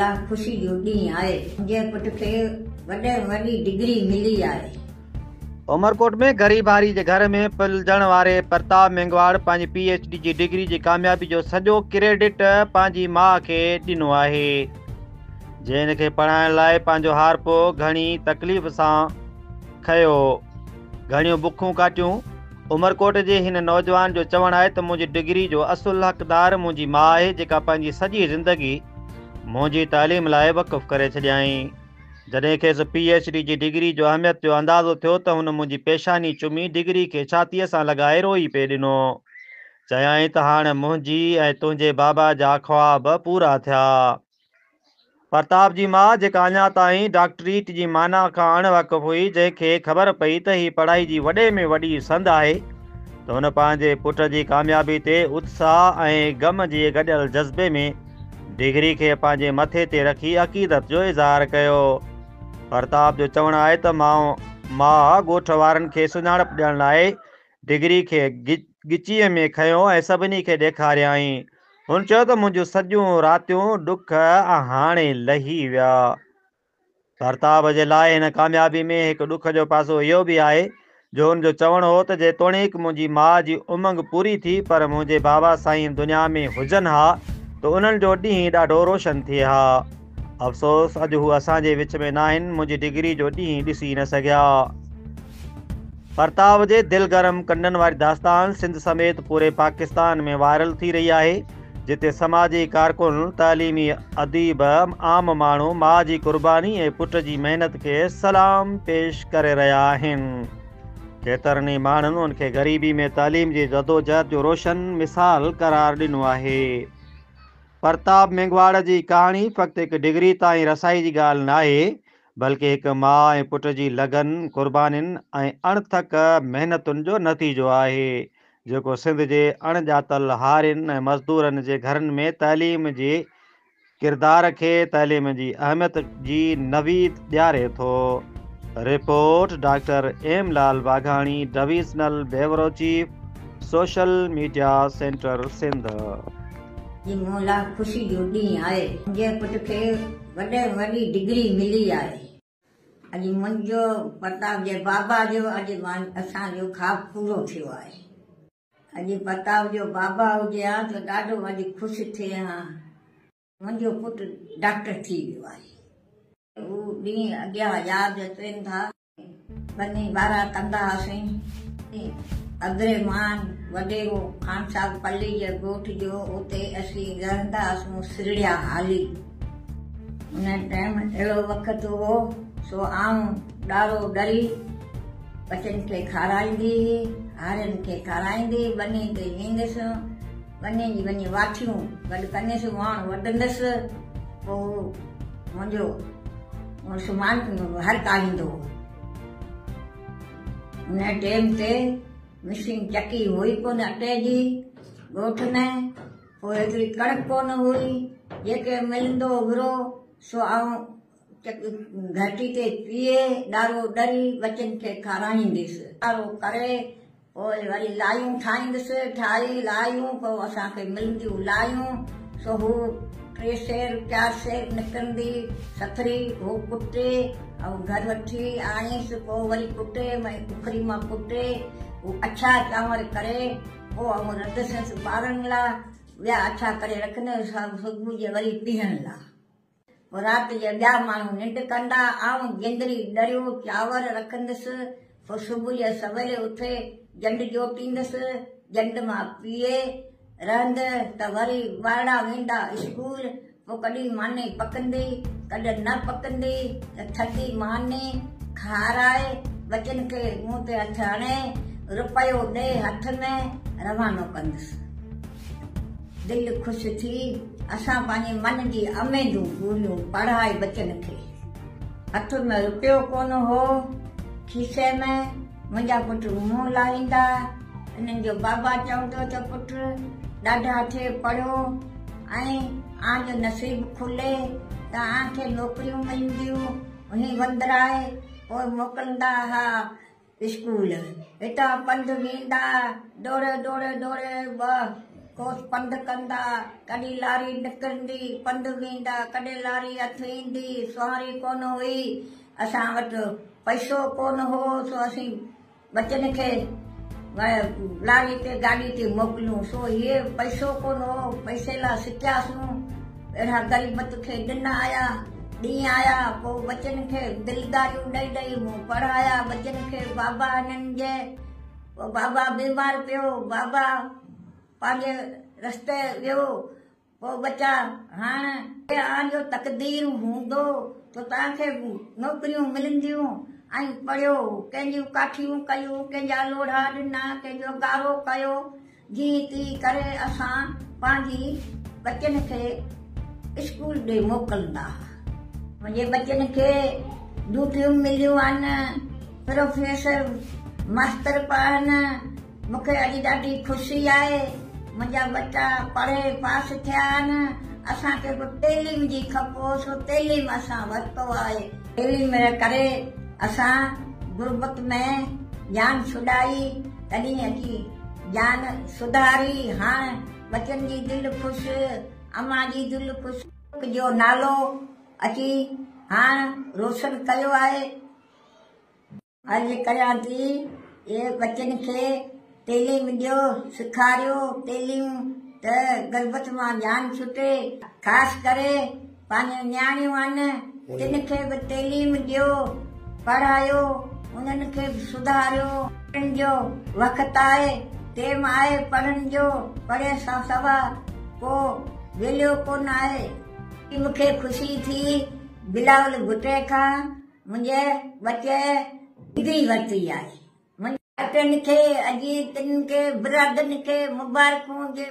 لاء خوشي جو ڏينهن آهي. منهنجي پٽ کي وڏي ۾ وڏي ڊگري ملي آهي. عمرڪوٽ ۾ غريب هاري جي گهر ۾ پلجڻ واري پرتاب مينگهواڙ پنهنجي پي ايڇ ڊي جي ڊگري جي ڪاميابي جو سڄو ڪريڊٽ پنهنجي ماء کي ڏنو آهي، جنهن هن کي پڙهائڻ لاء پنهنجو هارپو گهڻي تڪليف سان کنيو، گهڻيون بکون ڪاٽيون. عمرڪوٽ جي هن نوجوان جو چوڻ آهي ته منهنجي ڊگري جو اصل حقدار منهنجي ماء آهي جيڪا پنهنجي سڄي زندگي منهنجي تعليم لاء وقف ڪري ڇڏيائين. جڏهن کيس پي ايڇ ڊي جي ڊگري جو اهميت جو اندازو ٿيو ته هن منهنجي پيشاني چمي ڊگري کي ڇاتيء سان لڳائي روئي پئي ڏنو. چيائين ته هاڻ منهنجي ۽ تنهنجي بابا جا خواب پورا ٿيا. پرتاب جي ماء جيڪا اڃا تائين ڊاڪٽريٽ جي معنيٰ کان اڻ واقف هئي، جنهن کي خبر پئي ته هي پڙهائي جي وڏي ۾ وڏي سند آهي ته هن پنهنجي پٽ جي ڪاميابي تي اتساهه ۽ غم جي گڏيل جذبي ۾ ڊگري کي پنهنجي مٿي تي رکي عقيدت جو اظهار ڪيو. پرتاب جو چوڻ آهي ته ماء ڳوٺ وارن کي سڃاڻپ ڏيڻ لاء ڊگري کي ڳچيء ۾ کنيو ۽ سڀني کي ڏيکاريائين. هن چيو ته منهنجون سڄيون راتيون ڏک هاڻي لهي ويا. پرتاب جي لاء هن ڪاميابي ۾ هڪ ڏک جو پاسو اهو به آهي جو هن جو چوڻ هو ته جيتوڻيڪ منهنجي ماء جي امنگ پوري ٿي پر منهنجي بابا سائين دنيا ۾ هجن ها ته انهن جو ڏينهن ڏاڍو روشن ٿئي ها. افسوس اڄ هو اسان جي وچ ۾ ناهن، منهنجي ڊگري جو ڏينهن ڏسي نه سگهيا. پرتاب جي دل گرم ڪنڊن واري داستان سنڌ سميت پوري پاڪستان ۾ وائرل ٿي رهي آهي، جتي سماجي ڪارڪن، تعليمي اديب، عام ماڻهو ماء جي قرباني ۽ پٽ جي محنت کي سلام پيش ڪري رهيا آهن. ڪيترن ئي ماڻهن ان کي غريبي ۾ تعليم جي جدوجهد جو روشن مثال قرار ڏنو آهي. پرتاب مينگهواڙ جي ڪهاڻي فقط هڪ ڊگري تائين رسائي جي ڳالهه ناهي، بلڪه هڪ ماء ۽ پٽ جي لگن، قربانين ۽ اڻٿڪ محنتن جو نتيجو آهي، جيڪو سنڌ جي اڻ ڄاتل هارين ۽ مزدورن جي گهرن ۾ تعليم جي ڪردار کي تعليم جي اهميت جي نويد ڏياري ٿو. Report, doctor M Lal Waghani, divisional bureau chief, social media centre Sindh. اڄ مون لاء خوشي جو ڏينهن آهي. منهنجي پٽ کي وڏي ۾ وڏي ڊگري ملي آهي. اڄ منهنجو پرتاب جي بابا جو اڄ اسان جو خواب پورو ٿيو آهي. اڄ پرتاب جو بابا هجي ها ته ڏاڍو اڄ خوش ٿئي ها. منهنجو پٽ ڊاڪٽر ٿي ويو آهي. هو ڏينهن اڳيان ياد اچن ٿا. ٻني ٻارا ڪندا هئاسين. عبدالرحمان وڏيرو خان صاحب پلي جي ڳوٺ جو اتي اسين رهندا هئاسون سرڙيا هالي. ان ٽائيم اهڙو وقت هو سو آئون ڏارو ڏري ٻچن کي کارائيندي هئي، هارين کي کارائيندي ٻني تي ويندس، ٻني جي وڃي واٺيون گڏ ڪنديس، واڻ وڍندس، پوء منهنجو مڙس هر ڪاهيندو هو. ان ٽيم تي مشين چڪي هئي ڪونه اٽي جي ڳوٺ ۾، پوء ايتري ڪڻڪ ڪونه هئي، جيڪي ملندو هرو سو آئون گهٽي تي پيهي ڏارو ڏري ٻچن کي کارائينديس. ڏارو ڪري پوء وري لايون ٺاهيندس، ٺاهي لايون پوء اسان کي ملنديون لايون، سو هو ٽي سير چار سير نڪرندي سٿري، هو ڪٽي ۽ گهر وٺي آڻيس، پوء وري ڪٽي اکري مان ڪٽي هو اڇا چانور ڪري پوء آئون رڌسس ٻارن لا، ٻيا اڇا ڪري رکندس صبح جي وري پيهڻ لا. پوء رات جي ٻيا ماڻهو ننڊ ڪندا، آئون جندري ڏريو چانور رکندس، پوء صبح جي سويري اٿي جنڊ جوٽيندس، جنڊ مان پيئي رهند ته وري ٻارڙا ويندا اسڪول، پوء ڪڏهن ماني پڪندي، ڪڏهن نه پڪندي ته ٿڌي ماني کارائي ٻچن کي منهن تي هٿ هڻي رپيو ڏئي هٿ ۾ روانو ڪندس. دل خوش ٿي، اسان پنهنجي من جي اميدون پوريون پڙهائي ٻچن کي. هٿ ۾ رپيو ڪونه هو، کيسي ۾، منهنجا پٽ منهن لاهيندا، انهن جو بابا چوندو ته پٽ ڏاڍا ٿئي پڙهيو ۽ آن جو نصيب کلي ته آن کي نوڪريون ملنديون، هي وندرائي پوء موڪلندا ها. اسڪول هتان پنڌ ويندا، ڊوڙي ڊوڙي ڊوڙي ٻه ڪوس پنڌ ڪندا، ڪڏهن لاري نڪرندي پنڌ ويندا، ڪڏهن لاري هٿ ايندي، سواري ڪونه هئي، اسان وٽ پئسو ڪونه هو، سو اسين ٻچن کي لاري تي گاڏي تي موڪليون، سو هيء پئسو ڪونه هو، پئسي لاء سڪياسون، اهڙا غريبت کي ڏن آيا، ڏينهن آيا، پوء ٻچن کي دلداريون ڏئي ڏئي مون پڙهايا ٻچن کي، بابا هنن جي، پوء بابا بيمار پيو، بابا پنهنجي رستي ويو، پوء ٻچا هاڻ اوهان جو تقدير هوندو ته توهان کي نوڪريون ملنديون ۽ پڙهيو، ڪنهن جون ڪاٺيون ڪيون، ڪنهن جا لوڙها ڏنا، ڪنهن جو گارو ڪيو، جيئن تيئن ڪري اسان پنهنجي ٻچن کي اسڪول ڏي موڪلندا ها. منهنجي ٻچن کي ڊيوٽيون مليون آهن، پروفيسر، ماستر به آهن. مون کي اڄ ڏاڍي خوشي آهي، منهنجا ٻچا پڙهي پاس ٿيا آهن. اسان کي به تعليم جي کپ هو سو تعليم اسان ورتو آهي. تعليم جي ڪري اسان غربت ۾ جان ڇڏائي، تڏهن اچي جان سڌاري. هاڻ ٻچن جي دل خوش، امان جي دل خوش. جو نالو اچي هاڻ روشن ڪيو آهي. عرض ڪريان ٿي اي ٻچن کي تعليم ڏيو، سيکاريو تعليم ته غربت مان جان ڇٽي، خاص ڪري پنهنجون نياڻيون آهن تن کي به تعليم ڏيو، پڙهايو، انهن کي به سڌاريو. پڙهڻ جو وقت آهي، ٽيم آهي پڙهڻ جو، پڙهي سان سوا ڪو ويليو ڪونه آهي. مون کي خوشي ٿي بلاول ڀٽي کان منهنجي ٻچي ڊگري ورتي آهي. منهنجي ڀائٽن کي، عزيزن کي، برادرن کي مبارڪون هجي.